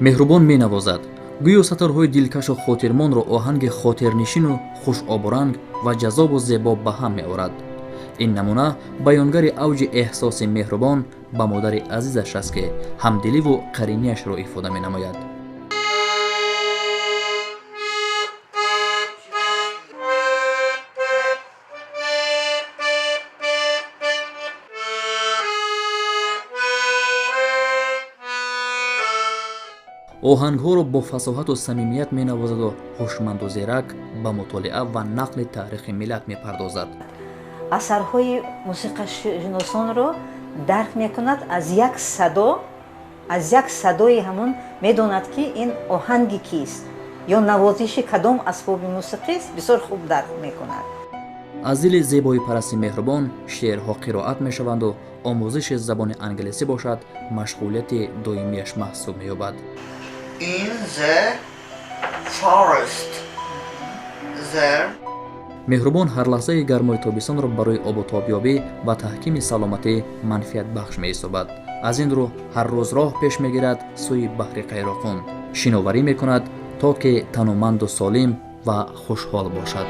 Меҳрубон менавозад, гӯё сатрҳои дилкашу хотирмонро оҳанги хотирнишину хушобуранг ва ҷаззобу зебо ба ҳам меорад. Ин намуна баёнгари авҷи эҳсоси Меҳрубон ба модари азизаш аст, ки ҳамдиливу қаринияшро ифода менамояд. Оҳангҳоро бо фасоҳату самимият менавозаду ҳушманду зерак ба мутолиа ва нақли таърихи миллат мепардозад. Асарҳои мусиқашиносонро дарк мекунад аз як садо, аз як садои ҳамон медонад, ки ин оҳанги кист ё навозиши кадом асбоби мусиқист, бисёр хуб дарк мекунад. Аз дили зебоипарасти Меҳрубон шеърҳо қироат мешаванду омӯзиши забони англисӣ бошад, машғулияти доимияш маҳсуб меёбад. In the forest there. Меҳрубон ҳар лаҳзаи гармои тобистонро барои обутобёбӣ ва таҳкими саломатӣ манфиатбахш меҳисобад. Аз ин рӯ ҳар рӯз роҳ пеш мегирад сӯи баҳри Қайроқум, шиноварӣ мекунад, то ки тануманду солим ва хушҳол бошад.